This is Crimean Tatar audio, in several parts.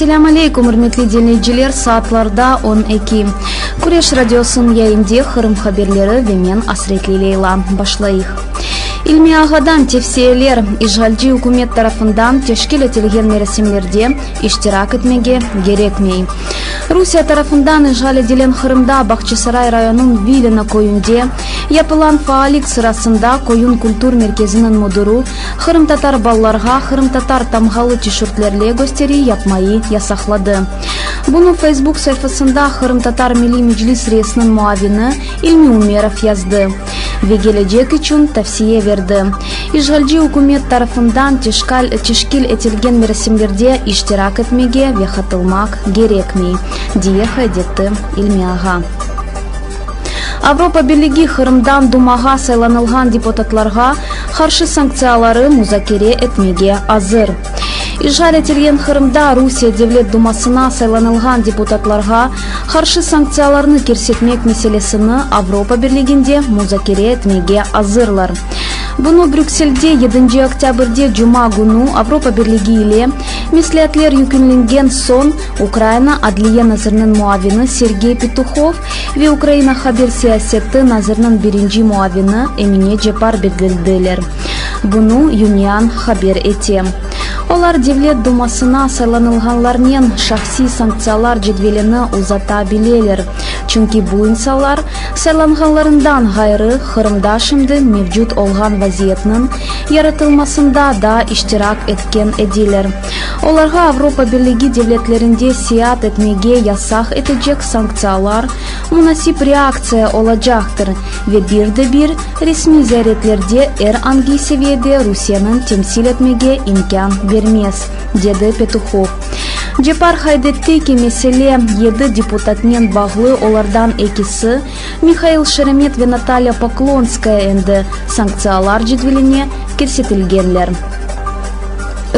Selâm aleykum, ürmetli diñleyiciler, saatlarda 12. Küreş radiosınıñ yayında Qırım haberleri ve men Asretli Leyla. Başlayıq. İlmi ağadan tevsiyeler, işğalci ükümet tarafından teşkil etilgen merasimlerde iştirak etmege kerekmey. Rusiye tarafından işğal edilen Qırımda Bağçasaray rayonıñ Vilino köyünde yapılan faalik sırasında köyün kültür merkeziniñ müdürü qırımtatar balalarğa qırımtatar tamğalı tişörtlerle gösteri yapmayı yasaqladı. Bunı Facebook sayfasında Qırımtatar Milliy Meclis reisiniñ muavini İlmi Umerov yazdı ve kelecek içün tavsiye berdi, işğalci ükümet tarafından teşkil etilgen merasimlerde iştirak etmege ve qatılmaq kerekmey, diye qayd etti İlmi ağa. Avropa Birligi Qırımdan Dumağa saylanılğan deputatlarğa qarşı sanktsiyaları muzakere etmege azır. İşğal etilgen Qırımda Rusiye Devlet Dumasına saylanılğan deputatlarğa qarşı sanktsiyalarnı kirsetmek meselesini Avropa Birliginde muzakere etmege azırlar. Bunı Brükselde yedinci oktâbrde cuma künü Avropa Birligi ile mesleatler yekünlengen soñ Ukraina adliye naziriniñ muavini Sergey Petuhov ve Ukraina haber siyaseti naziriniñ birinci muavini Emine Cepar bildirdiler. Bunı UNİAN haber ete. Olar Devlet dumasına saylanılğanlarnen şahsiy sanktsiyalar cedvelini uzata bileler, çünki bu insanlar, saylanğanlarından ğayrı, Qırımda şimdi mevcut olğan vaziyetniñ yaratılmasında da iştirak etken ediler. Olarğa Avropa Birligi devletlerinde seyaat etmege yasaq etecek sanktsiyalar munasip reaktsiya olacaqtır ve bir de bir resmiy ziyaretlerde er angi seviyede Rusiyeniñ temsil etmege imkân bermez, dedi Petuhov. Cepar qayd etti ki, mesele yedi deputatnen bağlı, olardan ekisi, Mihail Şeremet ve Natalya Poklonskaya endi sanktsiyalar cedveline kirsetilgenler.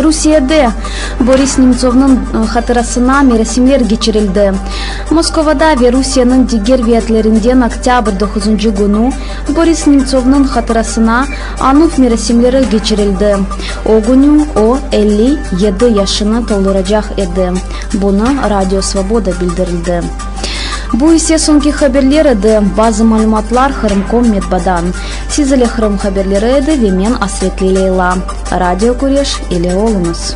Rusiyede Boris Nemtsovnıñ hatırasına merasimler keçirildi. Moskovada ve Rusiyeniñ diger viyatlerinden oktâbr doquzıncı künü Boris Nemtsovnıñ hatırasına añuv merasimleri keçirildi. O künü o, 57 yaşını tolduracaq edi. Bunı Radio Svoboda bildirildi. Bu ise soñki haberler edi. Bazı malümatlar Qırımkom metbadan. Siz ile Qırım haberleri edi ve men Asretli Leyla. Radio Küreş ile oluñız.